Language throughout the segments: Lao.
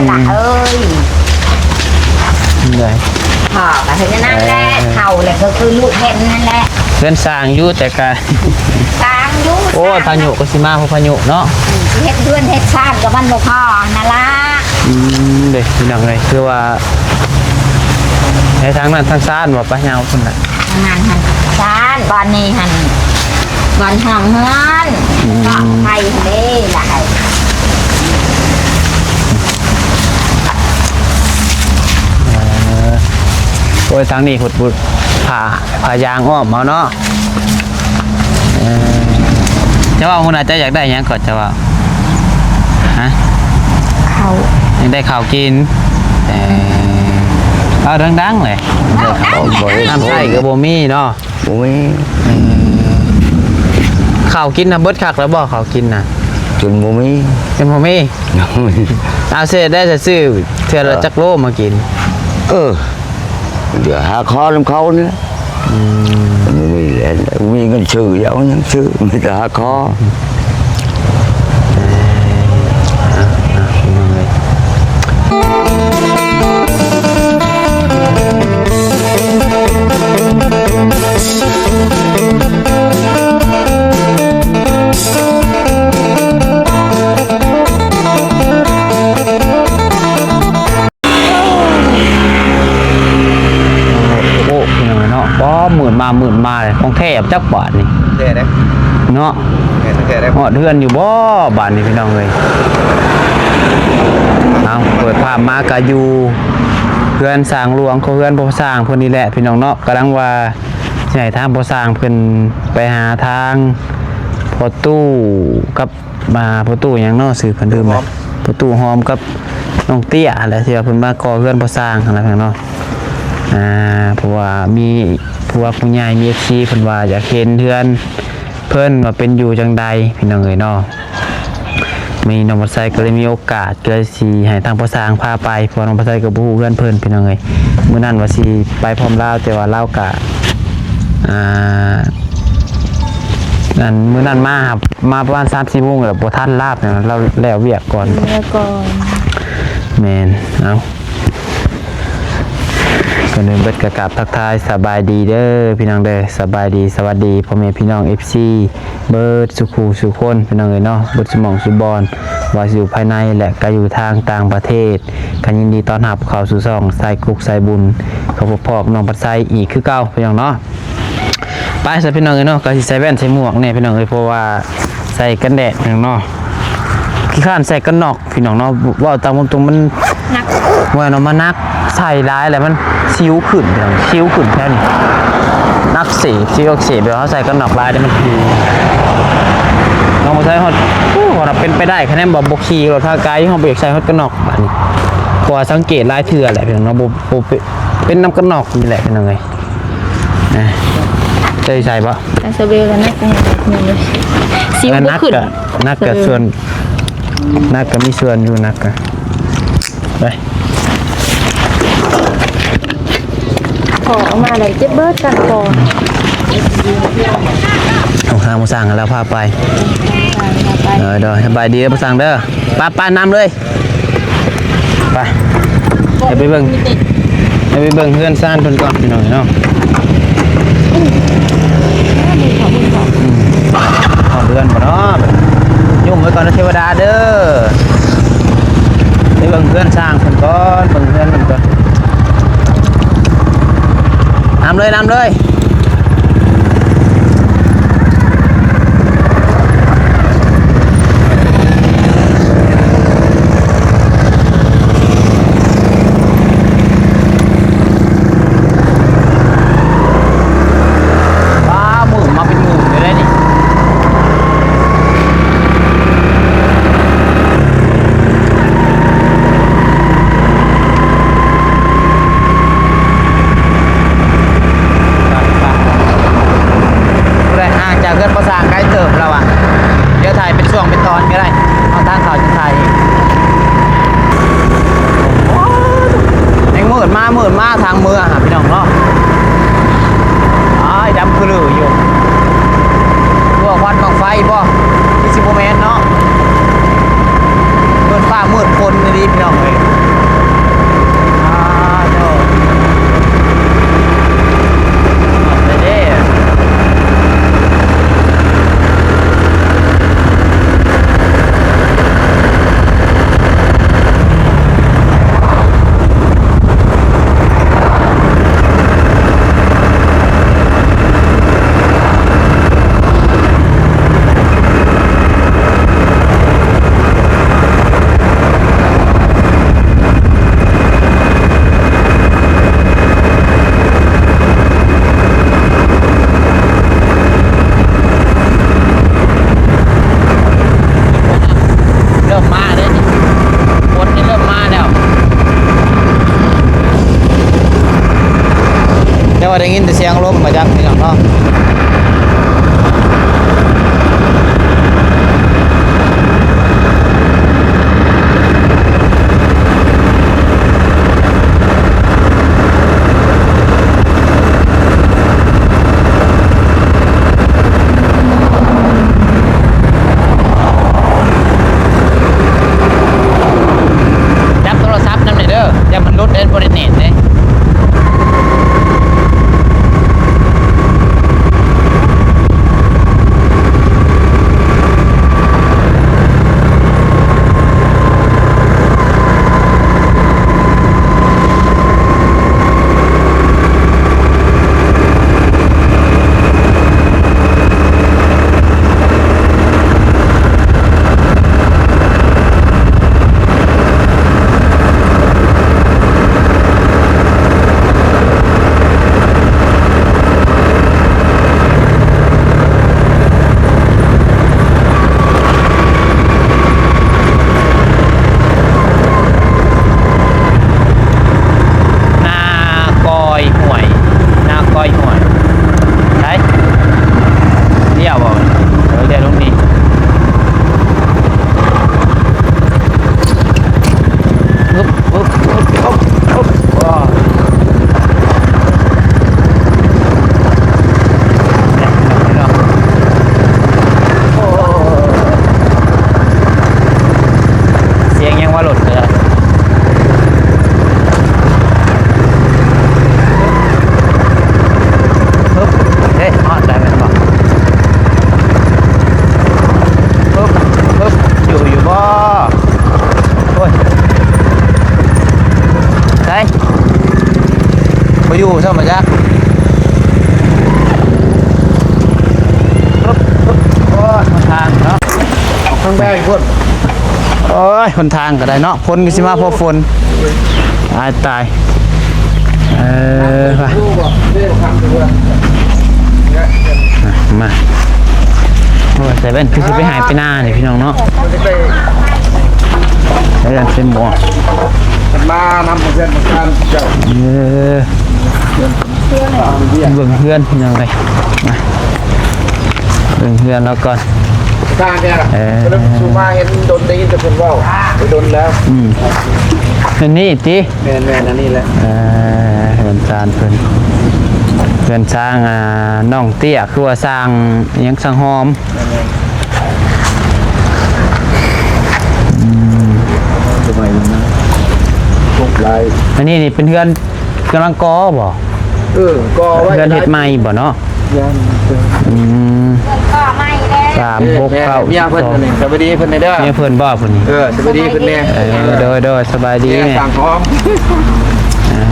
ລະເອີຍ ເອີ ພໍ່ກໍເຮັດອັນນັ້ນແຫຼະ ເອີ ເຖົ້າແລ້ວກໍຄືລູກເຫັນນັ້ນແຫຼະ ເຮືອນສ້າງຢູ່ແຕ່ກະ ສ້າງຢູ່ ໂອ້ຍ ສ້າງ ພາຍຸກໍຊິມາ ພວກພາຍຸເນາະ ອືມ ຊິເຮັດເຮືອນເຮັດຊານກໍມັນບໍ່ພໍຫັ້ນນະລະ ອືມ ເດ້ ພີ່ນ້ອງເອີຍ ຄືວ່າໃນທາງນັ້ນທາງຊານບໍ່ ໄປຍາວພຸ້ນນະ ທາງນັ້ນຫັ້ນຊານ ບ່ອນນີ້ຫັ້ນ ບ່ອນຫ້ອງເຮືອນ ອືມ ກໍໄຟເດ້ຫຼາຍ ເອີ ໂອ້ຍ ທາງນີ້ພຸດ ພຸດ ຜ້າ ຜ້າຢາງອ້ອມເອົາເນາະ ເອີ ເຈົ້າວ່າ ຫົວໜ້າເຈົ້າຢາກໄດ້ຫຍັງກໍ ເຈົ້າວ່າ ຮະ ເຂົ້າ ຢາກໄດ້ເຂົ້າກິນ ເອີ ເອົາດັງໆ ເລີຍ ເອົາ ນ້ຳໃຊ້ກໍບໍ່ມີເນາະ ບໍ່ມີ ເອີ ເຂົ້າກິນນະ ເບິດຄັກແລ້ວບໍ່ ເຂົ້າກິນນະ ຈົນບໍ່ມີ ຈົນບໍ່ມີ ເອົາ ເສດໄດ້ ຊື້ເທື່ອລະຈັກໂລມາກິນ ເອີ ເຫຼືອຫາຂໍນຳເຂົານີ້ ອືມ ບໍ່ມີແລ້ວ ມີເງິນຊື້ ເອົາຫຍັງຊື້ ມີແຕ່ຫາຂໍ ເອີ ເອົາ ເອົາ ພີ່ນ້ອງເອີຍ ໂອ້ ພີ່ນ້ອງເນາະ ປ້ອມມືດມາມືດມາເລີຍ ຂອງແທ້ຈັກບາດນີ້ ແທ້ເດ້ ເນາະ ແມ່ນແທ້ເດ້ ຮອດເຮືອນຢູ່ບໍ່ບາດນີ້ ພີ່ນ້ອງເອີຍ ເອົາ ເປີດພາບມາກະຢູ່ເຮືອນຊ່າງຫຼວງ ຂອງເຮືອນພໍ່ຊ່າງເພິ່ນນີ້ແຫຼະ ພີ່ນ້ອງເນາະ ກຳລັງວ່າຊິໃຫ້ທາງພໍ່ຊ່າງເພິ່ນໄປຫາທາງພໍ່ຕູ້ກັບ ມາພໍ່ຕູ້ຫຍັງເນາະ ຊື່ເພິ່ນລືມແລ້ວ ພໍ່ຕູ້ຫອມກັບນ້ອງເຕ້ຍຫັ້ນແຫຼະ ທີ່ວ່າເພິ່ນມາກໍ່ເຮືອນພໍ່ຊ່າງຫັ້ນແຫຼະເນາະ ອ່າ ເພາະວ່າມີຜູ້ວ່າຜູ້ໃຫຍ່ ມີເອັຟຊີ ເພິ່ນວ່າຢາກເຫັນເຮືອນເພິ່ນວ່າເປັນຢູ່ຈັ່ງໃດ ພີ່ນ້ອງເອີຍເນາະ ມື້ນີ້ນ້ອງປາໄຊກໍເລີຍມີໂອກາດ ກໍເລີຍຊິໃຫ້ທາງພໍ່ຊ່າງພາໄປ ເພາະວ່ານ້ອງປາໄຊກໍບໍ່ຮູ້ເຮືອນເພິ່ນ ພີ່ນ້ອງເອີຍ ມື້ນັ້ນວ່າຊິໄປພ້ອມລາວ ແຕ່ວ່າລາວກະ ອ່າ ອັນມື້ນັ້ນມາ ມາປະມານສາມສີ່ໂມງແລ້ວ ບໍ່ທັນລາວ ລາວແລ້ວວຽກກ່ອນ ແລ້ວກ່ອນ ແມ່ນ ເອົ້າ ກ່ອນອື່ນເບິດກໍກາບທັກທາຍສະບາຍດີເດີພີ່ນ້ອງເດີ ສະບາຍດີ ສະຫວັດດີພໍ່ແມ່ພີ່ນ້ອງເອັຟຊີ ເບິດສູ່ຜູ້ສູ່ຄົນ ພີ່ນ້ອງເອີຍເນາະ ເບິດສູ່ໝ່ອງສູ່ບ່ອນ ວ່າຊິຢູ່ພາຍໃນ ແລະ ກະຢູ່ທາງຕ່າງປະເທດ ກໍຍິນດີຕ້ອນຮັບເຂົ້າສູ່ຊ່ອງສາຍກຸກສາຍບຸນ ກໍພົບພໍ້ກັບນ້ອງປາໄຊອີກຄືເກົ່າ ພີ່ນ້ອງເນາະ ໄປຊະພີ່ນ້ອງເອີຍເນາະ ກໍຊິໃສ່ແວ່ນໃສ່ໝວກແດ່ພີ່ນ້ອງເອີຍ ເພາະວ່າໃສ່ກັນແດດພີ່ນ້ອງເນາະ ຂີ້ຄ້ານໃສ່ກັນນອກພີ່ນ້ອງເນາະ ເວົ້າຕາມຕົງໆ ມັນ ໜັກ ແມ່ນເນາະ ມັນໜັກ ໃສ່ຫຼາຍແລ້ວມັນສິວຂຶ້ນພີ່ນ້ອງ ສິວຂຶ້ນແຖວນີ້ ອັກເສບ ສິວອັກເສບ ແບບເຮົາໃສ່ກັນນອກຫຼາຍແລ້ວມັນ ນ້ອງບໍ່ໃສ່ຮອດ ໂອ້ ວ່າເປັນໄປໄດ້ ຄະແນນວ່າບໍ່ຂີ່ລົດທາງໄກ ເຮົາບໍ່ຢາກໃສ່ຮອດກັນນອກບາດນີ້ ເພາະວ່າສັງເກດຫຼາຍເທື່ອແຫຼະພີ່ນ້ອງເນາະ ບໍ່ ບໍ່ເປັນ ເປັນນຳກັນນອກນີ້ແຫຼະພີ່ນ້ອງເອີຍ ນະ ເຈົ້າຊິໃສ່ບໍ່? ໃສ່ເຊເວລແລ້ວນະ ສິວບໍ່ຂຶ້ນ ໜັກກະສ່ວນ ໜັກກະມີສ່ວນຢູ່ ໜັກກະ ໄປ ຂໍອອກມາໄດ້ເຈັບເບິດກັນຄອ ຕ້ອງຫາໝູ່ຊ່າງແລ້ວພາໄປ ເອີ ໂດຍ ສະບາຍດີເດີໝູ່ຊ່າງເດີ ໄປ ໄປນຳເລີຍ ໄປ ໄປເບິ່ງ ໄປເບິ່ງເຮືອນຊານເພິ່ນກ່ອນພີ່ນ້ອງເນາະ ອືມ ຮອດເຮືອນບໍ່ເນາະ ຫຍຸ້ງໄວ້ກ່ອນເດີເທວະດາເດີ ໄປເບິ່ງເຮືອນຊ່າງເພິ່ນກ່ອນ ເບິ່ງເຮືອນເພິ່ນກ່ອນ ນຳເລີຍ ນຳເລີຍ. ຟ້າມືດມາເປັນໝູ່ເລີຍເດ້ນີ້. ໄປ ໄປ ຜູ້ໃດ ຫ່າງຈາກເຮືອນພໍ່ຊ່າງໄກເຕີບແລ້ວວ່າ ດຽວຖ່າຍເປັນຊ່ວງເປັນຕອນກໍໄດ້ ເອົາທາງເຂົ້າຈັ່ງຖ່າຍອີກ. ໂອ້ ຍັງມືດມາ ມືດມາ ທາງເມືອຫາພີ່ນ້ອງເນາະ ອ້າຍ ດຳຄືລືຢູ່. ຕົວະຄວັນບັ້ງໄຟບໍ່? ຄືຊິບໍ່ແມ່ນເນາະ ມືດຟ້າມືດຝົນອີ່ຫຼີພີ່ນ້ອງເອີຍ. ມາຈັກພີ່ນ້ອງເນາະ. ຈັບໂທລະສັບນຳແດ່ເດີ ຢ້ານມັນຫຼຸດເດ້ ບໍ່ໄດ້ແໜ້ນເດ້. ນາກອຍຫ້ວຍ ນາກອຍຫ້ວຍ ໃສ ລ້ຽວບໍ່? ເອີ ລ້ຽວລົງນີ້ ປຶບ ປຶບ ປຶບ ປຶບ ປຶບ ສຽງຫຍັງວ່າລົດເດີ ປຶບ ເດ້ ຮອດແລ້ວແມ່ນບໍ່? ປຶບ ປຶບ ຢູ່ ຢູ່ບໍ່? ໂອ້ຍ ໃສ ບໍ່ຢູ່ຊ້ຳ ບໍ່ຈັກ ປຶບ ປຶບ ໂອ້ຍ ທາງເນາະ ທາງແບງພຸ້ນ ໂອ້ຍ ຫົນທາງກໍໄດ້ເນາະ ຝົນກໍຊິມາພໍຝົນ ອາຍຕາຍ ເອີ ໄປ ມາ ໂອ້ຍ ໃສ່ແວ່ນ ຄືຊິໄປໄຮ່ໄປນານີ້ພີ່ນ້ອງເນາະ ໃສ່ແວ່ນໃສ່ໝວກ ມານຳເພື່ອນມາກັນເຈົ້າ ເອີ ເບິ່ງເຮືອນພີ່ນ້ອງເອີຍ ມາ ເບິ່ງເຮືອນລາວກ່ອນ ເອີ ມາເຫັນດົນ ໄດ້ຍິນແຕ່ເພິ່ນເວົ້າ ໄປດົນແລ້ວ ອືມ ອັນນີ້ຕິ ແມ່ນໆ ອັນນີ້ແຫຼະ ເອີ ເຮືອນຊານເພິ່ນ ເຮືອນຊາງ ອ່າ ນ້ອງເຕ້ຍ ຄືວ່າຊາງຫຍັງ ຊາງຫອມ ແມ່ນໆ ອືມ ສະບາຍດີນະ ຄົບຫຼາຍ ອັນນີ້ນີ້ເປັນເຮືອນ ກຳລັງກໍ່ບໍ່? ເອີ ກໍ່ໄວ້ ເຮືອນເຮັດໃໝ່ບໍ່ເນາະ? ຍັງ ອືມ ກໍ່ໃໝ່ແລ້ວ ສາມຫົກເກົ້າ ເມຍເພິ່ນ ສອງ ນີ້ ສະບາຍດີເພິ່ນແດ່ເດີ ເມຍເພິ່ນບໍ່ຜູ້ນີ້? ເອີ ສະບາຍດີເພິ່ນແດ່ ເອີ ໂດຍໆ ສະບາຍດີແມ່ ແມ່ ສັ່ງຂອງ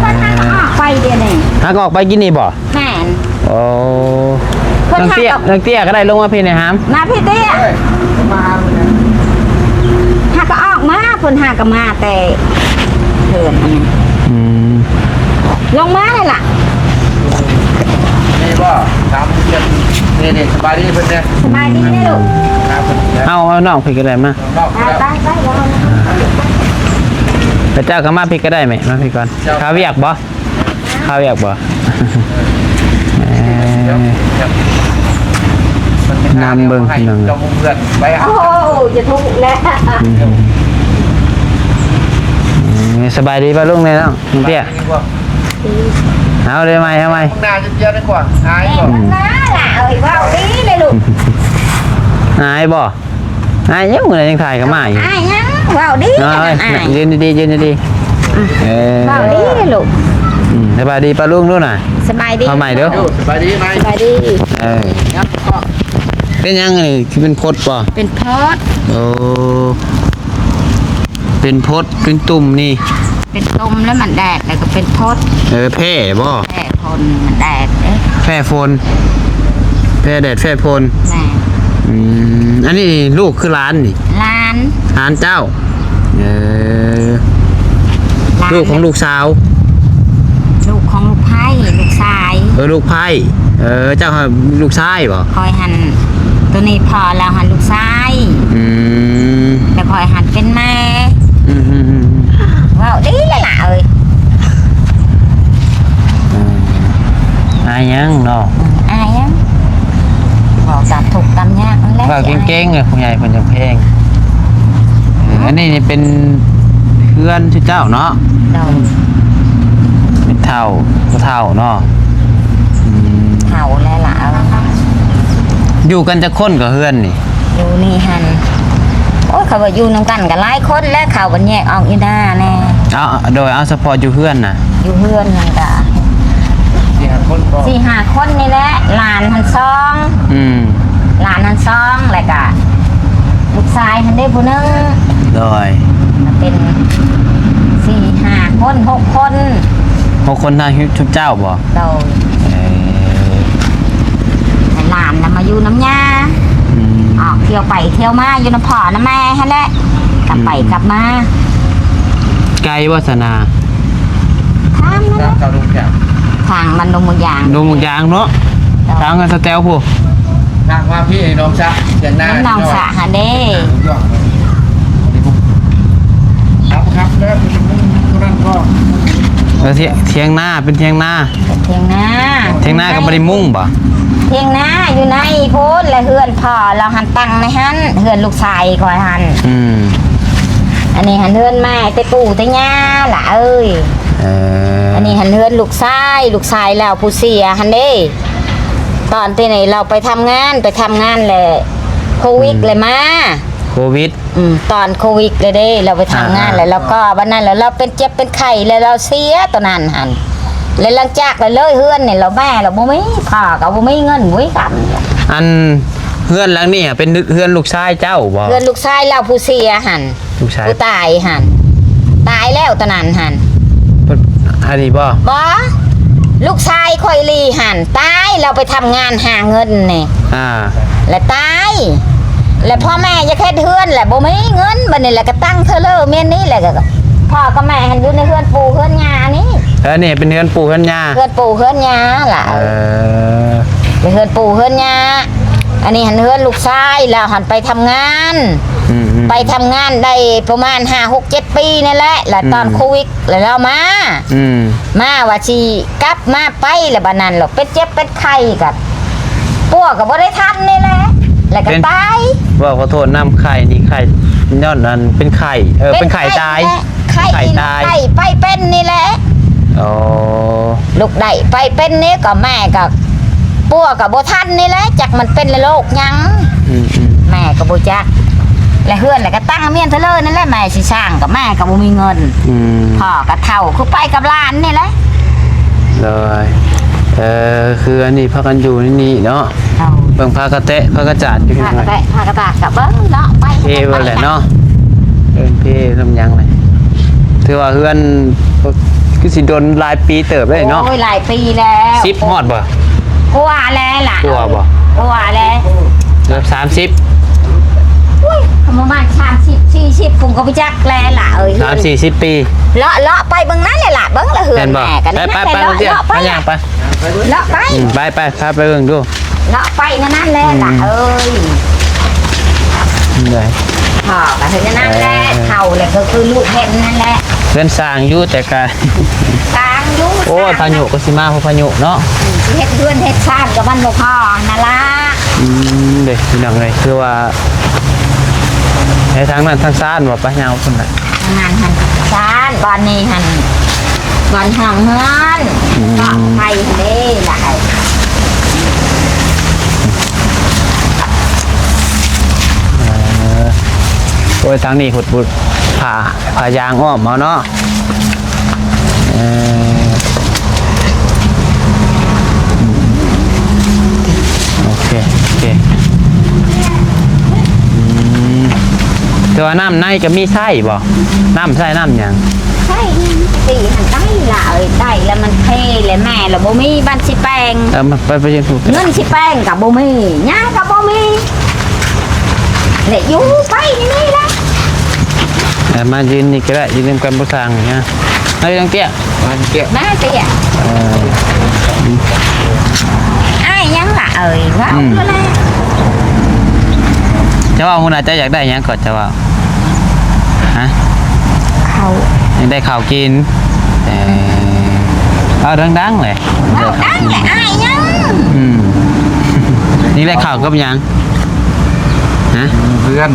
ອ່າ ເພິ່ນຫາກໍອອກໄປດຽວນີ້ ຫາກໍອອກໄປກິນນີ້ບໍ່? ແມ່ນ ໂອ້ ເພິ່ນ ນ້ອງເຕ້ຍ ຫາກໍ ນ້ອງເຕ້ຍກໍໄດ້ ລົງມາພີ້ແດ່ຫາມ ມາພີ້ເຕ້ຍ ເອີຍ ມາຫາເພິ່ນ ຫາກໍອອກມາ ເພິ່ນຫາກໍມາແຕ່ເຮືອນອັນນັ້ນ ອືມ ລົງມາແລ້ວລະ ນີ້ບໍ່ ຖາມເພິ່ນ ນີ້ໆ ສະບາຍດີເພິ່ນແດ່ ສະບາຍດີເດີລູກ ຫາເພິ່ນ ເອົາ ເອົານ້ອງພີ້ກໍໄດ້ມາ ໄປໆໆ ເຈົ້າກໍມາພີ້ກໍໄດ້ແມ່ ມາພີ້ກ່ອນ ເຈົ້າ ຄາວຽກບໍ່? ຄາວຽກບໍ່? ເອີ ນຳເບິ່ງພີ່ນ້ອງ ໂອ້ ຈະທຸກແລ້ວ ອືມ ສະບາຍດີປ້າລຸງແດ່ເນາະ ເຕ້ຍ ເອົາເດີ ໃໝ່ ເອົາໃໝ່ ໜ້າຈະເຈັບໄດ້ກວ່າ ອາຍບໍ່? ອືມ ໜ້າລະເອີຍ ເວົ້າດີເລີຍລູກ ອາຍບໍ່? ອາຍຫຍັງ ມື້ນັ້ນຍັງຖ່າຍເຂົ້າມາຢູ່ ອາຍຫຍັງ ເວົ້າດີ ເອົາ ນະ ອາຍ ຢືນດີໆ ຢືນດີໆ ອືມ ເອີ ເວົ້າດີລູກ ອືມ ສະບາຍດີປ້າລຸງດູນະ ສະບາຍດີ ເອົາໃໝ່ເດີ ສະບາຍດີໃໝ່ ສະບາຍດີ ເອີ ເປັນຫຍັງອັນນີ້ ຄືເປັນພົດບໍ່? ເປັນພົດ ໂອ້ ເປັນພົດ ເປັນຕຸ່ມນີ້ ເປັນຕຸ່ມແລ້ວມັນແດດ ແລ້ວກໍເປັນພົດ ເອີ ແພ້ບໍ່? ແພ້ ຄົນມັນແດດເດ້ ແພ້ຝົນ ແພ້ແດດແພ້ຝົນ ແມ່ນ ອືມ ອັນນີ້ລູກຄືຫຼານນີ້? ຫຼານ ຫຼານເຈົ້າ ເອີ ຫຼານ ລູກຂອງລູກສາວ ລູກຂອງລູກໃພ້ ລູກຊາຍ ເອີ ລູກໃພ້ ເອີ ເຈົ້າຫັ້ນລູກຊາຍບໍ່? ຂ້ອຍຫັ້ນ ໂຕນີ້ພໍ່ລາວຫັ້ນລູກຊາຍ ອືມ ແຕ່ຂ້ອຍຫັ້ນເປັນແມ່ ອືມໆໆ ເວົ້າດີແຫຼະຫຼ້າເອີຍ ອາຍຫຍັງນ້ອງ ເກັ່ງໆ ແລ້ວຜູ້ໃຫຍ່ເພິ່ນຈະແພງ. ເອີ ອັນນີ້ນີ້ເປັນເຮືອນເຈົ້າເນາະ? ໂດຍ. ເປັນເຖົ້າ ຜູ້ເຖົ້າເນາະ? ອືມ ເຖົ້າແລ້ວລະ. ຢູ່ກັນຈັກຄົນກໍເຮືອນນີ້? ຢູ່ນີ້ຫັ້ນ ໂອ້ຍ ເຂົາວ່າຢູ່ນຳກັນກໍຫຼາຍຄົນແຫຼະ ເຂົາບັດແຍກອອກຢູ່ໜ້າແດ່. ເອົາ ໂດຍ ເອົາສະເພາະຢູ່ເຮືອນນະ? ຢູ່ເຮືອນຫັ້ນກະສີ່ຫ້າຄົນບໍ່? ສີ່ຫ້າຄົນນີ້ແຫຼະ ຫຼານຫັ້ນສອງ. ອືມ ຫຼານຫັ້ນສອງ ແລ້ວກະລູກຊາຍຫັ້ນເດ້ຜູ້ໜຶ່ງ. ໂດຍ. ເປັນສີ່ຫ້າຄົນ ຫົກຄົນ. ຫົກຄົນ ທາງຊຸມເຈົ້າບໍ່? ໂດຍ. ເອີ ໃຫ້ຫຼານນະມາຢູ່ນຳຍ່າ. ອືມ ອອກທ່ຽວໄປທ່ຽວມາຢູ່ນຳພໍ່ນຳແມ່ຫັ້ນແຫຼະ ກັບໄປ ອືມ ກັບມາ. ໄກບໍ່ສະນາ? ທາງມັນ ທາງເຂົ້າດົງຢາງ ທາງມັນດົງໝາກຢາງ ດົງໝາກຢາງເນາະ. ໂດຍ. ທາງສະແຕວພຸ້ນ ທາງມາພີ້ໜອງສະ ທຽງນາ ໜອງສະຫັ້ນເດ້. ເອີ ທຽງນາ ເປັນທຽງນາ ເປັນທຽງນາ. ທຽງນາກໍບໍ່ໄດ້ມຸງບໍ່? ທຽງນາຢູ່ໃນພຸ້ນ ແລະເຮືອນພໍ່ລາວຫັ້ນຕັ້ງໃນຫັ້ນ ເຮືອນລູກຊາຍຂ້ອຍຫັ້ນ. ອືມ ອັນນີ້ຫັ້ນເຮືອນແມ່ແຕ່ປູ່ແຕ່ຍ່າລະເອີຍ. ເອີ ອັນນີ້ຫັ້ນເຮືອນລູກຊາຍ ລູກຊາຍລາວຜູ້ເສຍຫັ້ນເດ້. ຕອນທີ່ນີ້ລາວໄປທຳງານ ໄປທຳງານແລ້ວໂຄວິດ ອືມ ແລ້ວມາ ໂຄວິດ. ອືມ ຕອນໂຄວິດເລີຍເດ້ ລາວໄປທຳງານ ອ່າໆ ແລ້ວ ແລ້ວກໍບັດນັ້ນແລ້ວລາວເປັນເຈັບເປັນໄຂ້ ແລ້ວລາວເສຍຕອນນັ້ນຫັ້ນ. ແລ້ວຫຼັງຈາກແລ້ວເລີຍເຮືອນນີ້ລາວແມ່ລາວບໍ່ມີ ພໍ່ກໍບໍ່ມີເງິນບໍ່ມີຄຳ. ອັນເຮືອນຫຼັງນີ້ເປັນເຮືອນລູກຊາຍເຈົ້າບໍ່? ເຮືອນລູກຊາຍລາວຜູ້ເສຍຫັ້ນ ລູກຊາຍ ຜູ້ຕາຍຫັ້ນ ຕາຍແລ້ວຕອນນັ້ນຫັ້ນ. ອັນນີ້ບໍ່? ບໍ່ ລູກຊາຍຂ້ອຍອີ່ຫຼີຫັ້ນຕາຍ ລາວໄປທຳງານຫາເງິນນີ້ ອ່າ ແລ້ວຕາຍ ແລ້ວພໍ່ແມ່ຢາກເຮັດເຮືອນແຫຼະ ບໍ່ມີເງິນ ບັດນີ້ແຫຼະກໍຕັ້ງເທື່ອເລີເມຍນີ້ແຫຼະ. ກໍພໍ່ກັບແມ່ຫັ້ນຢູ່ໃນເຮືອນປູ່ເຮືອນຍ່ານີ້. ເອີ ນີ້ເປັນເຮືອນປູ່ເຮືອນຍ່າ ເຮືອນປູ່ເຮືອນຍ່າລະ. ເອີ ເປັນເຮືອນປູ່ເຮືອນຍ່າ. ອັນນີ້ຫັ້ນເຮືອນລູກຊາຍ ລາວຫັ້ນໄປທຳງານ ອືມໆ ໄປທຳງານໄດ້ປະມານຫ້າ ຫົກ ເຈັດປີນີ້ແຫຼະ ແລ້ວຕອນ ອືມ ໂຄວິດ ແລ້ວລາວມາ ອືມ ມາວ່າຊິກັບມາໄປ ແລ້ວບັດນັ້ນລະເປັນເຈັບເປັນໄຂ້ ກໍປົວກໍບໍ່ໄດ້ທັນນີ້ແຫຼະ ແລ້ວກໍ ເປັນ ຕາຍ. ເວົ້າຂໍໂທດນຳ ໄຂ້ນີ້ ໄຂ້ຍ້ອນອັນເປັນໄຂ້ ເອີ ເປັນໄຂ້ຕາຍ ເປັນໄຂ້ ໄຂ້ຕາຍ ໄຂ້ໄປເປັນນີ້ແຫຼະ. ອໍ ລູກໄດ້ໄປເປັນນີ້ກໍແມ່ກໍປົວກໍບໍ່ທັນນີ້ແຫຼະ ຈັກມັນເປັນໂລກຫຍັງ ອືມໆ ແມ່ກໍບໍ່ຈັກ. ແລະເຮືອນແລະກໍຕັ້ງເມຍເທື່ອເລີນັ້ນແຫຼະ ແມ່ຊິສ້າງກໍແມ່ກໍບໍ່ມີເງິນ ອືມ ພໍ່ກໍເຖົ້າ ຄືໄປກັບຫຼານນີ້ແຫຼະ. ໂດຍ ເອີ ຄືອັນນີ້ພາກັນຢູ່ໃນນີ້ເນາະ. ເອີ ເບິ່ງພາກະແຕະພາກະຈາດຢູ່ ພາກະແຕະພາກະຈາດກໍເບິ່ງເນາະ ໄປເພເບິດແຫຼະເນາະ ເອີ ເພນຳຫຍັງແຫຼະ. ຖືວ່າເຮືອນຄືຊິດົນຫຼາຍປີເຕີບເດ້ເນາະ. ໂອ້ຍ ຫຼາຍປີແລ້ວ ສິບຮອດບໍ່? ກວ່າແລ້ວລະ ກວ່າບໍ່? ກວ່າແລ້ວ ເກືອບສາມສິບ. ໂອ້ຍ ປະມານສາມສິບ ສີ່ສິບ ຄົງກໍບໍ່ຈັກແລ້ວລະເອີຍ ສາມສີ່ສິບປີ. ເລາະ ເລາະໄປເບິ່ງນັ້ນແຫຼະລະ ເບິ່ງລະເຮືອນແມ່ກັນ ໄປໆໆ ເລາະ ເລາະໄປ ໄປ ໄປ ເລາະໄປ ອືມ ໄປໆ ພາໄປເບິ່ງດູ. ເນາະ ໄປແນວນັ້ນແຫຼະ ອືມ ລະເອີຍ ເອີຍ ພໍ່ກໍເຮັດແນວນັ້ນແຫຼະ ເອີ ເຖົ້າແລ້ວກໍຄືລູກເຮັດນັ້ນແຫຼະ. ເຮືອນສ້າງຢູ່ແຕ່ກະ ສ້າງຢູ່ ໂອ້ຍ ສ້າງ ພາຍຸກໍຊິມາ ພາຍຸເນາະ ອືມ ຊິເຮັດເຮືອນເຮັດຊານກໍມັນບໍ່ພໍຫັ້ນນະລະ. ອືມ ເດ້ ພີ່ນ້ອງເອີຍ ຄືວ່າໃນທາງນັ້ນທາງຊານບໍ່ ໄປຍາວພຸ້ນນະ. ອັນນັ້ນຫັ້ນຊານ ບ່ອນນີ້ຫັ້ນບ່ອນຫ້ອງເຮືອນ ອືມ ເກາະໄຟຫັ້ນເດ້ຫຼາຍ. ເອີ ໂອ້ຍ ທາງນີ້ພຸດບຸດ ຜ້າ ຜ້າຢາງອ້ອມເອົາເນາະ. ເອີ ໂອເຄ ໂອເຄ ອືມ ແຕ່ວ່ານ້ຳໃນກໍມີໃຊ້ບໍ່? ນ້ຳໃຊ້ນ້ຳຫຍັງ? ໃຊ້ຫຍັງ? ຕີຫັ້ນໄດ້ລະເອີຍ ໄດ້ລະມັນເພລະແມ່ລະບໍ່ມີ ບ້ານຊິແປງ ເອີ ມາ ໄປ ໄປຢືນຜູ້ ເງິນຊິແປງກໍບໍ່ມີ ຫຍັງກໍບໍ່ມີ ແລະຢູ່ໄປນີ້ລະ. ເອີ ມາຢືນນີ້ກໍໄດ້ ຢືນນຳກັນບໍ່ສ້າງນີ້ນະ ເອີ ນ້ອງເຕ້ຍ ມາເຕ້ຍ ມາເຕ້ຍ ເອີ ອ້າຍຫຍັງລະເອີຍ ເວົ້າ ອືມ ໂລດລະ. ເຈົ້າເວົ້າ ມື້ໜ້າເຈົ້າຢາກໄດ້ຫຍັງກໍເຈົ້າເວົ້າ ຮະ? ເຂົ້າ ຢາກໄດ້ເຂົ້າກິນ ເອີ ເວົ້າດັງໆແຫຼະ ເວົ້າດັງແຫຼະ ອາຍຫຍັງ ອືມ ຢາກໄດ້ເຂົ້າກັບຫຍັງ? ຮະ? ເຮືອນ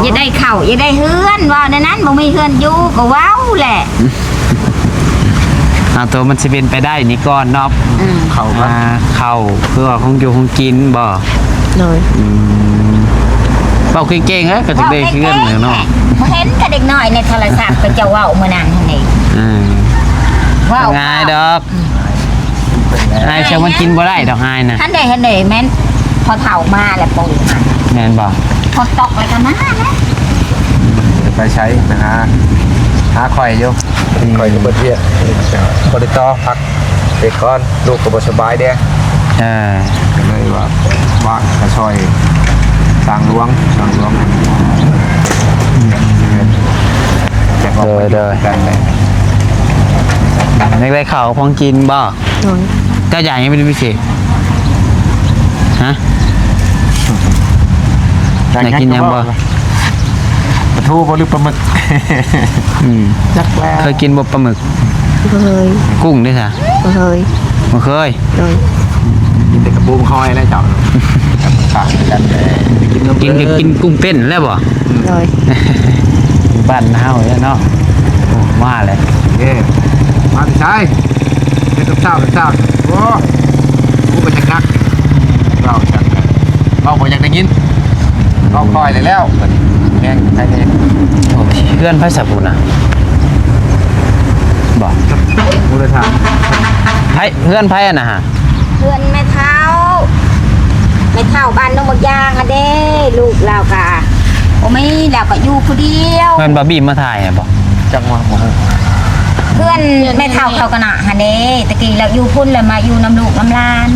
ຢາກໄດ້ເຂົ້າ ຢາກໄດ້ເຮືອນ ເວົ້າແນວນັ້ນ ບໍ່ມີເຮືອນຢູ່ກໍເວົ້າແຫຼະ. ເອົາ ໂຕມັນຊິເປັນໄປໄດ້ນີ້ກ່ອນເນາະ. ອືມ ເຂົ້າ ອ່າ ເຂົ້າ ຄືວ່າຂອງຢູ່ຂອງກິນບໍ່? ໂດຍ. ອືມ ເວົ້າເກັ່ງໆ ເອີ ກໍຈະໄດ້ເຮືອນແຫຼະເນາະ. ບໍ່ເຫັນກະເດັກນ້ອຍໃນໂທລະສັບ ກໍເຈົ້າເວົ້າມື້ນັ້ນຫັ້ນເດ້. ອືມ ເວົ້າງ່າຍດອກ. ອືມ ອ້າຍເຊື່ອມັນກິນບໍ່ໄດ້ດອກ ອ້າຍນະ. ຫັ້ນເດ້ ຫັ້ນເດ້ ແມ່ນພໍ່ເຖົ້າມາແລ້ວປູກຫັ້ນ. ແມ່ນບໍ່? ຝົນຕົກແລ້ວກໍມາແລ້ວ. ໄປໃສ? ໄປຫາ ຫາຂ້ອຍຢູ່. ອືມ ຂ້ອຍກໍເບິດວຽກ ບໍ່ໄດ້ຕໍ່ ພັກໄປກ່ອນ ລູກກໍບໍ່ສະບາຍເດ້. ເອີ ກໍເລີຍວ່າ ວ່າກໍຊ່ອຍສ້າງຫຼວງ ສ້າງຫຼວງ. ອືມ ຈະອອກໄປ ໂດຍ ໂດຍ ກັນແຫຼະ. ຢາກໄດ້ເຂົ້າຂອງກິນບໍ່? ໂດຍ. ເຈົ້າຢາກຫຍັງເປັນພິເສດ? ຮະ? ຢາກກິນຫຍັງບໍ່? ປາທູບໍ່ ຫຼືປາໝຶກ? ອືມ ຈັກແລ້ວ. ເຄີຍກິນບໍ່ປາໝຶກ? ບໍ່ເຄີຍ. ກຸ້ງເດ້ຊະ? ບໍ່ເຄີຍ. ບໍ່ເຄີຍ? ໂດຍ. ກິນແຕ່ກະປຸງຫອຍແລ້ວເຈົ້າ. ກັບປາກກັນແຫຼະ ໄປກິນ ກິນ ກິນກຸ້ງເຕັ້ນແລ້ວບໍ່? ໂດຍ. ຢູ່ບ້ານເຮົາເນາະ. ໂອ້ ມາແລ້ວ. ເອີ ມາແຕ່ໃສ? ເຮັດກັບເຈົ້າ ກັບເຈົ້າ. ໂອ້ ກູກໍຈັກນັກ ເວົ້າຈັກ ເວົ້າບໍ່ຢາກໄດ້ຍິນ ເວົ້າຄ່ອຍແລ້ວ ບັດນີ້ແຮງໃຜແດ່. ໂອ້ ເຮືອນໃຜຊະພຸ້ນນະ? ບໍ່ ບໍ່ໄດ້ຖາມ. ໃຜ ເຮືອນໃຜອັນນະຫະ? ເຮືອນແມ່ເຖົ້າ ແມ່ເຖົ້າບ້ານໜອງບັກຢາງຫັ້ນເດ້. ລູກລາວກະບໍ່ມີ ລາວກະຢູ່ຜູ້ດຽວ. ແມ່ນບໍ່ບີມມາຖ່າຍໃຫ້ບໍ່? ຈັກວ່າບໍ່ຮູ້. ເຮືອນແມ່ເຖົ້າເຂົາກະນະຫັ້ນເດ້ ຕະກີ້ລາວຢູ່ພຸ້ນ ລາວມາຢູ່ນຳລູກນຳຫຼານ.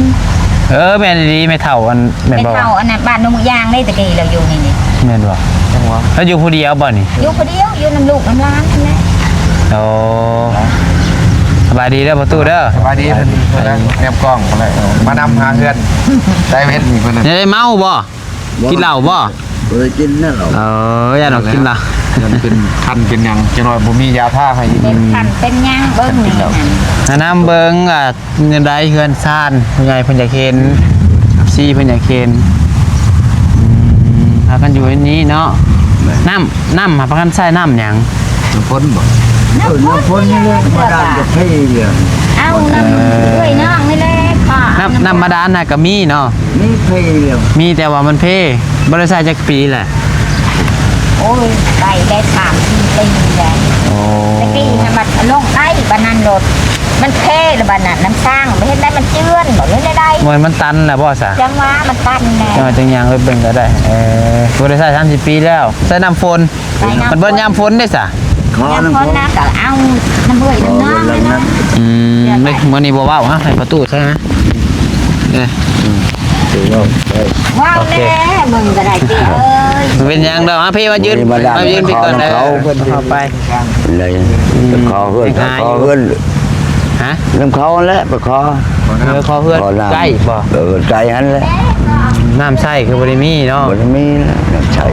ເອີ ແມ່ນອີ່ຫຼີ ແມ່ເຖົ້າອັນ ແມ່ນບໍ່? ແມ່ເຖົ້າອັນນັ້ນ ບ້ານໜອງບັກຢາງເດ້ ຕະກີ້ລາວຢູ່ນີ້. ແມ່ນບໍ່? ຈັກວ່າ ລາວຢູ່ຜູ້ດຽວບໍ່ນີ້? ຢູ່ຜູ້ດຽວ ຢູ່ນຳລູກນຳຫຼານຫັ້ນແຫຼະ. ໂອ້ ສະບາຍດີເດີພໍ່ຕູ້ເດີ. ສະບາຍດີ. ເພິ່ນ ເພິ່ນແນມກ້ອງພຸ້ນແຫຼະ ມານຳຫາເຮືອນ ໄດ້ເວນນີ້ເພິ່ນ. ໄດ້ເມົາບໍ່? ບໍ່ ກິນເຫຼົ້າບໍ່? ບໍ່ໄດ້ກິນນະເຫຼົ້າ. ເອີ ຢ້ານວ່າກິນເຫຼົ້າ ຢ້ານເປັນຄັນເປັນຫຍັງ ຈັກໜ້ອຍບໍ່ມີຢາທາໃຫ້ອີກ. ເປັນຄັນເປັນຫຍັງ ເບິ່ງນີ້ຫັ້ນ ແນະນຳເບິ່ງວ່າແນວໃດເຮືອນຊານ ຜູ້ໃຫຍ່ເພິ່ນຢາກເຫັນ ເອັຟຊີ ເພິ່ນຢາກເຫັນ. ອືມ ພາກັນຢູ່ໃນນີ້ເນາະ. ແມ່ນ. ນ້ຳ ນ້ຳ ພາກັນໃຊ້ນ້ຳຫຍັງ? ນ້ຳຝົນບໍ່? ນ້ຳຝົນນີ້ແຫຼະ ບາດານກໍເພເລີຍ. ເອົານ້ຳເອື້ອຍນ້ອງນີ້ແຫຼະ. ນ້ຳ ນ້ຳບາດານນະກໍມີເນາະ? ມີເພເລີຍ. ມີ ແຕ່ວ່າມັນເພ. ບໍ່ໄດ້ໃຊ້ຈັກປີແຫຼະ? ໂອ້ຍ ໄປໄດ້ສາມສີ່ປີແລ້ວ. ໂອ້ ແຕ່ກີ້ຫັ້ນມັນລົງໄດ້ ບາດນັ້ນລົດມັນເພ ລະບາດນັ້ນນ້ຳສ້າງ ບໍ່ເຮັດໄດ້ ມັນເຈື່ອນບໍ່ ເຮັດໄດ້. ໂອ້ຍ ມັນຕັນແລ້ວບໍ່ຊະ? ຈັ່ງວ່າມັນຕັນແລ້ວ. ຈັ່ງວ່າຈັ່ງຍ່າງໄປເບິ່ງກໍໄດ້. ເອີ ບໍ່ໄດ້ໃຊ້ສາມສີ່ປີແລ້ວ ໃຊ້ນ້ຳຝົນ. ມັນເບິດຍາມຝົນເດ້ຊະ. ຍາມຝົນນະກໍເອົານ້ຳເອື້ອຍນ້ຳນ້ອງ. ອືມ ມື້ນີ້ບໍ່ເວົ້າ ໃຫ້ປະຕູຊະ. ເອີ ເວົ້າແດ່ ມຶງກໍໄດ້ຕິເອີຍ. ບໍ່ເປັນຫຍັງດອກ ມາພີ້ ມາຢືນ ມາຢືນພີ້ກ່ອນ. ເອີ ເຂົ້າໄປ. ຂໍເຮືອນ ຂໍເຮືອນ. ຮະ? ນຳເຂົາຫັ້ນແຫຼະ ໄປຂໍ. ເອີ ຂໍເຮືອນໃກ້ບໍ່? ເອີ ໃກ້ຫັ້ນແຫຼະ. ນ້ຳໃຊ້ຄືບໍ່ໄດ້ມີເນາະ? ບໍ່ໄດ້ມີນະ ນ້ຳໃຊ້.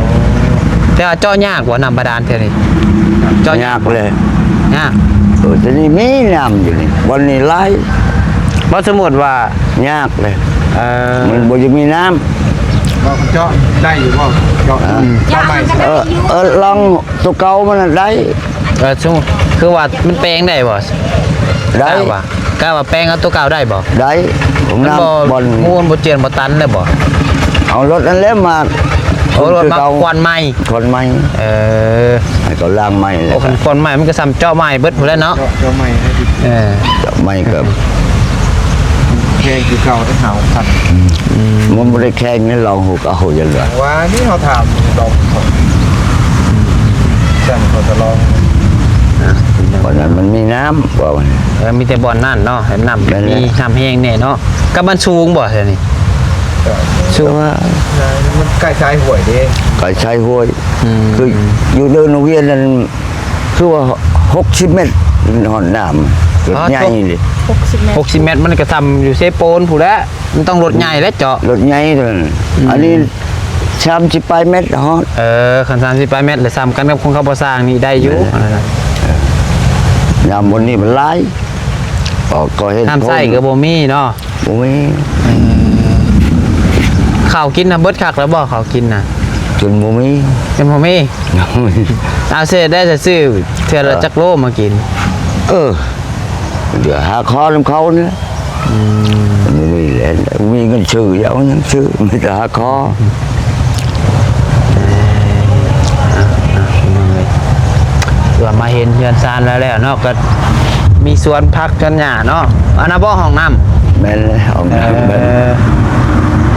ແຕ່ວ່າເຈາະຍາກບໍ່ ນ້ຳບາດານແຖວນີ້? ເຈາະຍາກເລີຍ. ຍາກ. ເອີ ແຕ່ນີ້ມີນ້ຳຢູ່ນີ້ ບ່ອນນີ້ຫຼາຍ. ບໍ່ ສົມມຸດວ່າ ຍາກເລີຍ. ເອີ ມັນບໍ່ຢາກມີນ້ຳ. ເຈາະໄດ້ຢູ່ບໍ່? ເຈາະ ເອີ ເຈາະໃໝ່. ເອີ ເອີ ລອງ ຕົວເກົ່າມັນນະໄດ້. ເອີ ສົມມຸດ ຄືວ່າມັນແປງໄດ້ບໍ່? ໄດ້. ກະວ່າ ກະວ່າແປງເອົາຕົວເກົ່າໄດ້ບໍ່? ໄດ້. ມັນບໍ່ ບໍ່ ບໍ່ເຈື່ອນບໍ່ຕັນໄດ້ບໍ່? ເອົາລົດນັ້ນແຫຼະມາ. ໂອ້ ລົດມາຂວັນໃໝ່. ຂວັນໃໝ່. ເອີ ໃຫ້ເຂົາລ້າງໃໝ່ແລ້ວ. ໂອ້ ຄັນຂວັນໃໝ່ມັນກໍສ່ຳເຈາະໃໝ່ເບິດພຸ້ນແຫຼະເນາະ. ເຈາະ ເຈາະໃໝ່ໃຫ້. ເອີ ເຈາະໃໝ່ກໍ ແພງຄືເກົ່າໄດ້ຫ້າຫົກພັນ. ອືມ ມັນບໍ່ໄດ້ແຂງໃນລອງຫົກເອົາຈັ່ງໃດ. ວ່ານີ້ເຮົາຖາມລອງ ແຕ່ເຂົາຈະລອງ. ບ່ອນນັ້ນມັນມີນ້ຳ ວ່າ ເອີ ມີແຕ່ບ່ອນນັ້ນເນາະ ໃຫ້ນ້ຳ ແມ່ນແຫຼະ ມີນ້ຳແຮງແດ່ເນາະ. ກັບມັນສູງບໍ່ແຖວນີ້? ກໍສູງ. ແຕ່ວ່າມັນໃກ້ຊາຍຫ້ວຍເດ້. ໃກ້ຊາຍຫ້ວຍ. ອືມ ຄືຢູ່ເດີນໂຮງຮຽນນັ້ນ ຄືວ່າຫົກສິບແມັດຮອດນ້ຳ ລົດໃຫຍ່ເດ້. ຫົກສິບແມັດ ຫົກສິບແມັດ ມັນກໍສ່ຳຢູ່ເຊໂປນພຸ້ນແຫຼະ. ມັນຕ້ອງລົດໃຫຍ່ແຫຼະເຈາະ. ລົດໃຫຍ່ເທົ່ານັ້ນ. ອືມ ອັນນີ້ສາມສິບປາຍແມັດຮອດ. ເອີ ຄັນສາມສິບປາຍແມັດ ແລະ ສ່ຳກັນກັບຂອງເຂົາບໍ່ສ້າງນີ້ໄດ້ຢູ່. ເອີ ນ້ຳບ່ອນນີ້ມັນຫຼາຍ. ອອກກໍເຮັດ ນ້ຳໃຊ້ກໍບໍ່ມີເນາະ. ໂອ້ຍ ເອີ ເຂົ້າກິນນະ ເບິດຄັກແລ້ວບໍ່ ເຂົ້າກິນນະ? ຈົນບໍ່ມີ ຍັງບໍ່ມີ. ເອົາ ເສດໄດ້ ຊື້ເທື່ອລະຈັກໂລມາກິນ? ເອີ ເຫຼືອຫາຂໍນຳເຂົານີ້ແຫຼະ. ອືມ ບໍ່ມີແຫຼະ ບໍ່ມີເງິນຊື້ ຈະເອົາຫຍັງຊື້ ມີແຕ່ຫາຂໍ. ເອີ ເອີ ພີ່ນ້ອງເອີຍ ເພື່ອມາເຫັນເຮືອນຊານລາວແລ້ວເນາະ ກໍມີສວນຜັກສວນຫຍ້າເນາະ. ອັນນັ້ນບໍ່ຫ້ອງນ້ຳ? ແມ່ນແຫຼະ ຫ້ອງນ້ຳ. ເອີ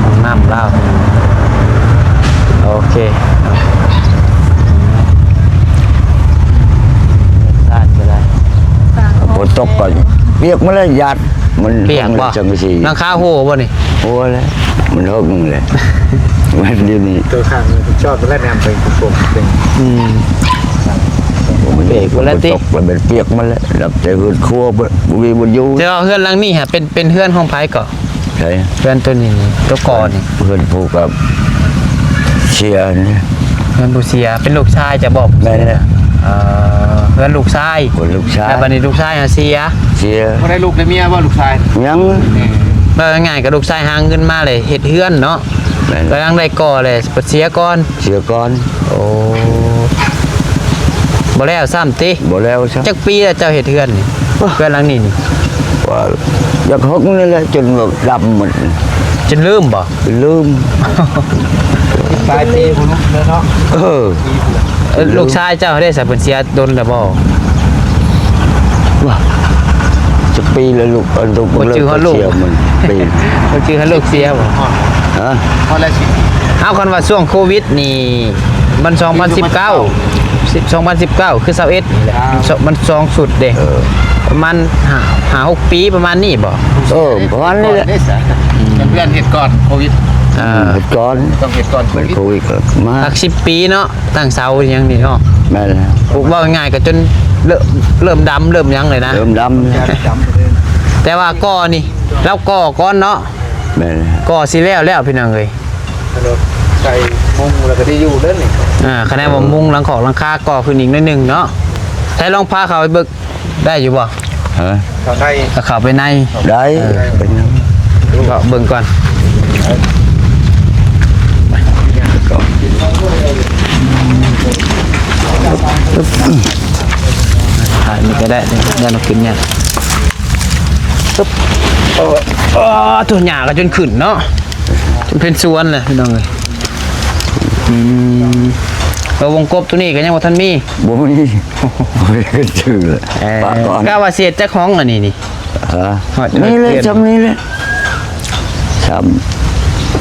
ຫ້ອງນ້ຳລາວ. ໂອເຄ ເຮືອນຊານກໍໄດ້ ຝົນຕົກກໍປຽກໝົດແລ້ວ ຍາດມັນປຽກບໍ່? ສັງກະສີ ຫຼັງຄາໂຫບໍ່ນີ້? ໂຫແລ້ວ ມັນເລິກແລ້ວ ແມ່ນຢູ່ນີ້ ຕົວຂ້າງຈອດແລ້ວແນມໄປໂປ່ງເປັນ. ອືມ ມັນເບຣກບໍ່ແລ້ວຕິ ມັນເປັນປຽກໝົດແລ້ວ ນັບແຕ່ເຮືອນຄົວບໍ່ມີບ່ອນຢູ່. ແຕ່ວ່າເຮືອນຫຼັງນີ້ຫາເປັນ ເປັນເຮືອນຂອງໃຜເກາະ? ໃສ? ເຮືອນຕົວນີ້ ຕົວກໍນີ້ ເຮືອນຜູ້ກັບເສຍນີ້ ເຮືອນຜູ້ເສຍ ເປັນລູກຊາຍຈະບອກ? ແມ່ນແຫຼະ. ເອີ ເຮືອນລູກຊາຍ ເຮືອນລູກຊາຍ ແລ້ວບັດນີ້ລູກຊາຍຫາເສຍ? ເສຍ. ບໍ່ໄດ້ລູກໄດ້ເມຍບໍ່ ລູກຊາຍ? ຍັງ. ເວົ້າງ່າຍໆ ກໍລູກຊາຍຫາເງິນມາເລີຍເຮັດເຮືອນເນາະ. ແມ່ນ. ກຳລັງໄດ້ກໍ່ເລີຍ ເສຍກ່ອນ. ເສຍກ່ອນ. ໂອ້ ບໍ່ແລ້ວຊ້ຳຕິ? ບໍ່ແລ້ວຊ້ຳ. ຈັກປີແລ້ວເຈົ້າເຮັດເຮືອນນີ້? ໂອ້ ເຮືອນຫຼັງນີ້ນີ້? ວ່າຢາກຫົກນີ້ແຫຼະ ຈົນວ່າດຳໝົດ ຈົນລືມບໍ່? ລືມ. ຫຼາຍປີພຸ້ນແລ້ວເນາະ. ເອີ ເອີ ລູກຊາຍເຈົ້າເດ້ ສາເພິ່ນເສຍດົນແລ້ວບໍ່? ວ່າ ຈັກປີແລ້ວລູກ ອັນ ບໍ່ຈື່ຮອດລູກ ເສຍມັນປີ ບໍ່ຈື່ຮອດລູກເສຍບໍ່? ຮະ? ເອົາ ຄັນວ່າຊ່ວງໂຄວິດນີ້ ມັນສອງພັນສິບເກົ້າ ສອງພັນສິບເກົ້າ ຄືຊາວເອັດນີ້ແຫຼະ ມັນສອງຊຸດເດ້. ເອີ ປະມານຫ້າ ຫ້າຫົກປີປະມານນີ້ບໍ່? ເອີ ປະມານນີ້ແຫຼະ. ເພື່ອນເຮັດກ່ອນໂຄວິດ. ເອີ ເຮັດກ່ອນ ຕ້ອງເຮັດກ່ອນໂຄວິດ ໂຄວິດກໍມາ ຫຼັກສິບປີເນາະ ຕັ້ງເສົາຫຍັງນີ້ເນາະ. ແມ່ນແລ້ວ. ເວົ້າງ່າຍໆ ກໍຈົນເລີ່ມ ເລີ່ມດຳເລີ່ມຫຍັງເລີຍນະ ເລີ່ມດຳ. ແຕ່ວ່າກໍ່ນີ້ ລາວກໍ່ກ່ອນເນາະ. ແມ່ນແລ້ວ. ກໍ່ຊິແລ້ວແລ້ວ ພີ່ນ້ອງເອີຍ ໃສ່ມຸງແລ້ວກໍໄດ້ຢູ່ເດີນີ້. ອ່າ ຄັນແມ່ນວ່າມຸງຫຼັງຄອກຫຼັງຄາກໍ່ຂຶ້ນອີກໜ້ອຍໜຶ່ງເນາະ. ໃຊ້ລອງພາເຂົ້າໄປເບິ່ງ ໄດ້ຢູ່ບໍ່? ຮະ? ເຂົ້າໄດ້ ກໍເຂົ້າໄປໃນ. ໄດ້. ເອີ ເປັນຫຍັງ? ກໍເບິ່ງກ່ອນ. ຖ່າຍນີ້ກໍໄດ້ ຢ້ານມັນຂຶ້ນຍາກ. ເອີ ໂອ້ ໂຕຫຍ້າກໍຈົນຂຶ້ນເນາະ ເປັນສວນແຫຼະ ພີ່ນ້ອງເອີຍ. ອືມ ແລ້ວວົງກົບໂຕນີ້ກໍຍັງບໍ່ທັນມີ? ບໍ່ມີ. ບໍ່ມີຊື່ແຫຼະ. ເອີ ປະກ່ອນ. ກະວ່າຊິເຮັດຈັກຫ້ອງອັນນີ້ນີ້? ຮະ? ຮອດ ນີ້ແຫຼະ ຮອດ ຊ່ຳນີ້ແຫຼະ ຊ່ຳ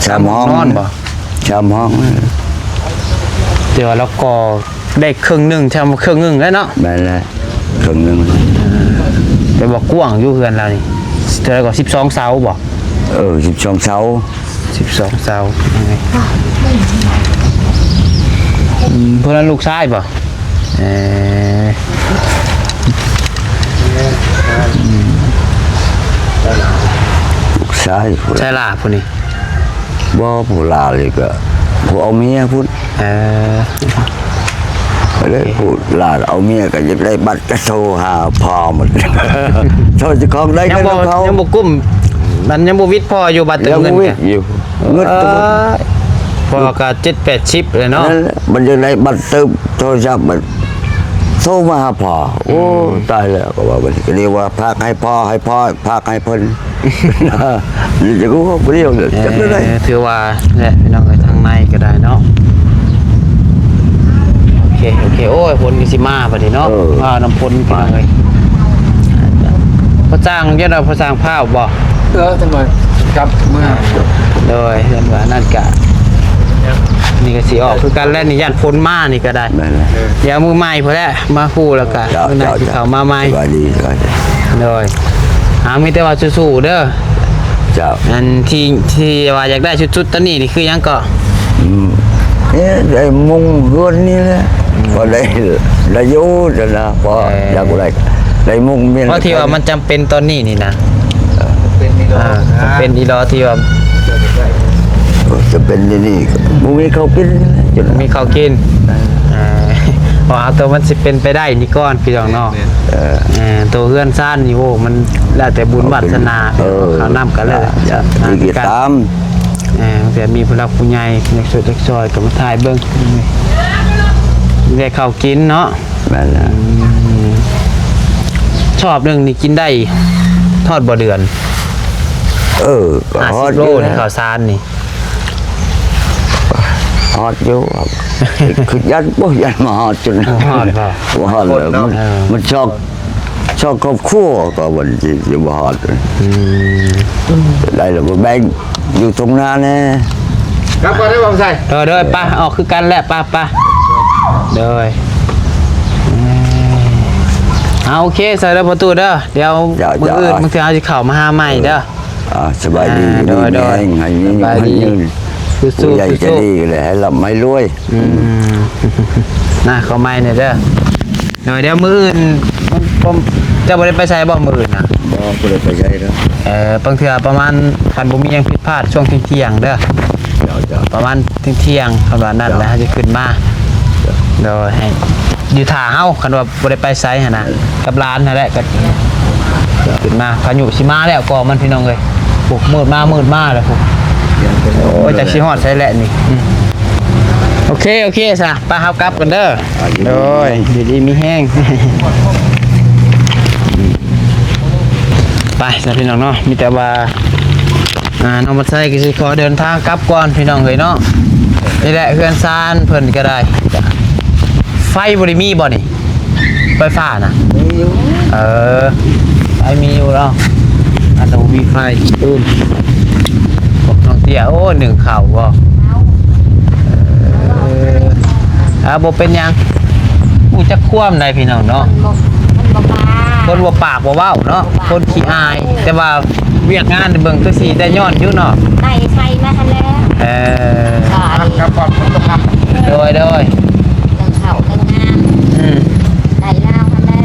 ຊ່ຳຫ້ອງນອນບໍ່? ຊ່ຳຫ້ອງ. ແຕ່ວ່າລາວກໍ ໄດ້ເຄິ່ງໜຶ່ງ ທຳເຄິ່ງໜຶ່ງແລ້ວເນາະ. ແມ່ນແຫຼະ ເຄິ່ງໜຶ່ງ. ແຕ່ວ່າກວ້າງຢູ່ເຮືອນລາວນີ້ ເທົ່າໃດກໍ ສິບສອງເສົາບໍ່? ເອີ ສິບສອງເສົາ. ສິບສອງເສົາ. ອືມ ຜູ້ນັ້ນລູກຊາຍບໍ່? ເອີ ລູກຊາຍ. ໃຊ່ຫຼ້າຜູ້ນີ້? ບໍ່ ຜູ້ຫຼ້ານີ້ກໍຜູ້ເອົາເມຍພຸ້ນ. ເອີ ເລີຍຜູ້ຫຼ້າເອົາເມຍກໍຢາກໄດ້ບັດ ກໍໂທຫາພໍ່ໝົດ ໂທເຈົ້າຂອງໄດ້ເງິນນຳເຂົາ ຍັງບໍ່ກຸ້ມ ມັນຍັງບໍ່ວິດພໍຢູ່ບັດເຕີມເງິນ. ຍັງບໍ່ວິດຢູ່ ເງິນ ເອີ ພໍ່ກໍເຈັດແປດສິບແລ້ວເນາະ. ນັ້ນແຫຼະ ມັນຢາກໄດ້ບັດເຕີມໂທລະສັບ ມັນໂທມາຫາພໍ່. ໂອ້ ອືມ ຕາຍແລ້ວ ກໍວ່າ ກໍເລີຍວ່າຝາກໃຫ້ພໍ່ ໃຫ້ພໍ່ຝາກໃຫ້ເພິ່ນ. ນີ້ຈະຮູ້ຜູ້ດຽວເລີຍ ເອີ ຈັກແນວໃດ. ຖືວ່າແຫຼະ ພີ່ນ້ອງເອີຍ ທາງໃນກໍໄດ້ເນາະ. ໂອເຄ ໂອເຄ. ໂອ້ຍ ຝົນກໍຊິມາບັດນີ້ເນາະ. ເອີ ຟ້ານຳຝົນ ພີ່ນ້ອງເອີຍ. ພໍ່ຊ່າງ ຢ້ານວ່າພໍ່ຊ່າງພ້າວບໍ່? ເອີ ຈັກໜ້ອຍກັບເມືອ. ໂດຍ ຢ້ານວ່ານັ້ນກະ ນີ້ກໍຊິອອກຄືກັນແຫຼະນີ້ ຢ້ານຝົນມານີ້ກໍໄດ້. ແມ່ນແຫຼະ. ເອີ ດຽວມື້ໃໝ່ພຸ້ນແຫຼະ ມາຮູ້ແລ້ວກະ ເຈົ້າ ມື້ໃນ ເຈົ້າ ຊິເຂົ້າມາໃໝ່. ສະບາຍດີ ສະບາຍດີ. ໂດຍ ເອົາ ມີແຕ່ວ່າສູ້ໆເດີ. ເຈົ້າ. ອັນທີ່ ທີ່ວ່າຢາກໄດ້ສຸດໆຕອນນີ້ນີ້ຄືຫຍັງເກາະ? ອືມ ເອີ ໄດ້ມຸງເຮືອນນີ້ແຫຼະ. ອືມ ພໍໄດ້ ໄດ້ຢູ່ຊັ້ນນະ ພໍ ເອີ ຢາກໄດ້ ໄດ້ມຸງເມນ. ເພາະທີ່ວ່າມັນຈຳເປັນຕອນນີ້ນີ້ນະ. ເອີ ເປັນອີ່ຫຼີ ອ່າ ຈຳເປັນອີ່ຫຼີທີ່ວ່າ ຈະເປັນນີ້ ບໍ່ມີເຂົ້າກິນ ບໍ່ມີເຂົ້າກິນ. ເອີ ເອີ ເພາະເອົາໂຕມັນຊິເປັນໄປໄດ້ນີ້ກ່ອນ ພີ່ນ້ອງເນາະ. ແມ່ນ. ເອີ ເອີ ໂຕເຮືອນຊານນີ້ ໂອ້ ມັນແລ້ວແຕ່ບຸນວາດສະໜາ. ເອີ ເຂົ້ານ້ຳກໍແລ້ວ ເອີ ຕາມ ອ່າ ແບບມີຜູ້ຫຼັກຜູ້ໃຫຍ່ຢາກຊ່ວຍຢາກຊ່ອຍກໍມາຖ່າຍເບິ່ງ ໄດ້ເຂົ້າກິນເນາະ. ແມ່ນແລ້ວ. ອືມ ຊອບໜຶ່ງນີ້ກິນໄດ້ຮອດບໍ່ເດືອນ? ເອີ ກໍຮອດຢູ່ ຫ້າສິບໂລ ໃນເຂົ້າສານນີ້ ຮອດຢູ່. ຄືຢ້ານ ໂອ້ຍ ຢ້ານບໍ່ຮອດຈຸດນັ້ນ. ບໍ່ຮອດບໍ່? ບໍ່ຮອດເລີຍ. ມັນ ເອີ ມັນຊອກ ຊອກຄອບຄົວກໍມັນຊິ ຊິບໍ່ຮອດ. ອືມ ໄດ້ແລ້ວກໍແບ່ງຢູ່ທົ່ງນາແດ່. ກັບກ່ອນເດີ ບໍ່ໃສ່. ໂດຍ ໂດຍ ໄປ ອອກຄືກັນແຫຼະ ໄປ ໄປ. ໂດຍ ເອີ ເອົາ ໂອເຄ ໃສ່ເດີ ພໍ່ຕູ້ເດີ. ດຽວ ເຈົ້າ ມື້ອື່ນ ເຈົ້າ ບາງເທື່ອເຮົາຊິເຂົ້າມາຫາໃໝ່ເດີ. ອ່າ ສະບາຍດີ. ອ່າ ໂດຍ ໂດຍ ຢູ່ດີມີແຮງ ໃຫ້ມີ ສະບາຍດີ ໃຫ້ເງິນ ສູ້ໆ ຜູ້ໃຫຍ່ໃຈດີ ສູ້ໆ ກໍໄດ້ໃຫ້ລ່ຳໃຫ້ລວຍ. ອືມ ນະ ຂໍໃໝ່ແດ່ເດີ. ໂດຍ ດຽວມື້ອື່ນ ເຈົ້າບໍ່ໄດ້ໄປໃສບໍ່ມື້ອື່ນນະ? ບໍ່ ບໍ່ໄດ້ໄປໃສເດີ. ເອີ ບາງເທື່ອປະມານ ຄັນບໍ່ມີຫຍັງຜິດພາດ ຊ່ວງທ່ຽງໆເດີ. ເຈົ້າ ເຈົ້າ ປະມານທ່ຽງໆ ຄັນວ່ານັ້ນແຫຼະ ເຮົາຊິຂຶ້ນມາ. ເຈົ້າ ໂດຍ ໃຫ້ຢູ່ຖ້າເຮົາ ຄັນວ່າບໍ່ໄດ້ໄປໃສຫັ້ນນະ ເອີ ກັບຫຼານຫັ້ນແຫຼະ ກໍຂຶ້ນມາ. ພາຍຸຊິມາແລ້ວ ກໍມັນ ພີ່ນ້ອງເອີຍ ໂອ້ ມືດມາ ມືດມາແລ້ວພຸ້ນ. ໂອ້ຍ ຈັກຊິຮອດໃສແຫຼະນີ້. ອືມ ໂອເຄ ໂອເຄຊະ ໄປ ເຮົາກັບກັນເດີ. ໂດຍ ຢູ່ດີມີແຮງ. ໄປຊະ ພີ່ນ້ອງເນາະ ມີແຕ່ວ່າ ອ່າ ນ້ອງບັດໄຊກໍຊິຂໍເດີນທາງກັບກ່ອນ ພີ່ນ້ອງເອີຍເນາະ. ນີ້ແຫຼະເຮືອນຊານເພິ່ນກໍໄດ້ ໄຟບໍ່ໄດ້ມີບໍ່ນີ້? ໄຟຟ້ານະ? ມີຢູ່. ເອີ ໄຟມີຢູ່ເນາະ. ອັນນັ້ນມີໄຟ. ອືມ ພວກນ້ອງເຕ້ຍ ໂອ້ ໜຶ້ງເຂົ້າບໍ່? ເອີ ອ່າ ບໍ່ເປັນຫຍັງ ຮູ້ຈັກຄວາມໃດພີ່ນ້ອງເນາະ. ຄົນບໍ່ ຄົນບໍ່ປາກ ຄົນບໍ່ປາກບໍ່ເວົ້າເນາະ. ບໍ່ປາກ ຄົນຂີ້ອາຍ ແຕ່ວ່າວຽກງານເບິ່ງຄືຊິໄດ້ຍ້ອນຢູ່ເນາະ. ໄດ້ໃສ່ມາຫັ້ນແຫຼະ. ເອີ ກັບຄວາມຄົນຕົກງານ. ໂດຍ ໂດຍ ເລື່ອງເຂົ້າເລື່ອງນ້ຳ. ອືມ ໄດ້ລາວຫັ້ນແຫຼະ.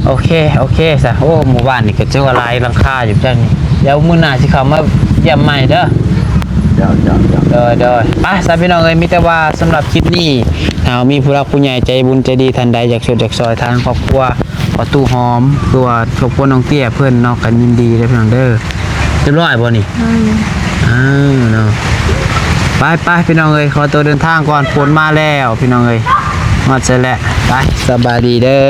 ໂອເຄ ໂອເຄຊະ. ໂອ້ ໝູ່ບ້ານນີ້ກໍຖືວ່າຫຼາຍຫຼັງຄາຢູ່ຈັ່ງນີ້. ດຽວມື້ໜ້າຊິເຂົ້າມາຢ້ຽມໃໝ່ເດີ. ເຈົ້າ ເຈົ້າ ເຈົ້າ. ໂດຍ ໂດຍ ໄປຊະ ພີ່ນ້ອງເອີຍ ມີແຕ່ວ່າສຳລັບຄລິບນີ້ ຖ້າມີຜູ້ຫຼັກຜູ້ໃຫຍ່ໃຈບຸນໃຈດີທ່ານໃດ ຢາກຊ່ວຍຢາກຊ່ອຍທາງຄອບຄົວພໍ່ຕູ້ຫອມ ຫຼືວ່າຄອບຄົວນ້ອງເຕ້ຍເພິ່ນເນາະ ກໍຍິນດີເດີ ພີ່ນ້ອງເດີ. ຮຽບຮ້ອຍບໍ່ນີ້? ອືມ ເອີ ເນາະ. ໄປໆ ພີ່ນ້ອງເອີຍ ຂໍຕົວເດີນທາງກ່ອນ ຝົນມາແລ້ວ ພີ່ນ້ອງເອີຍ. ຮອດໃສແລ້ວ? ໄປ ສະບາຍດີເດີ.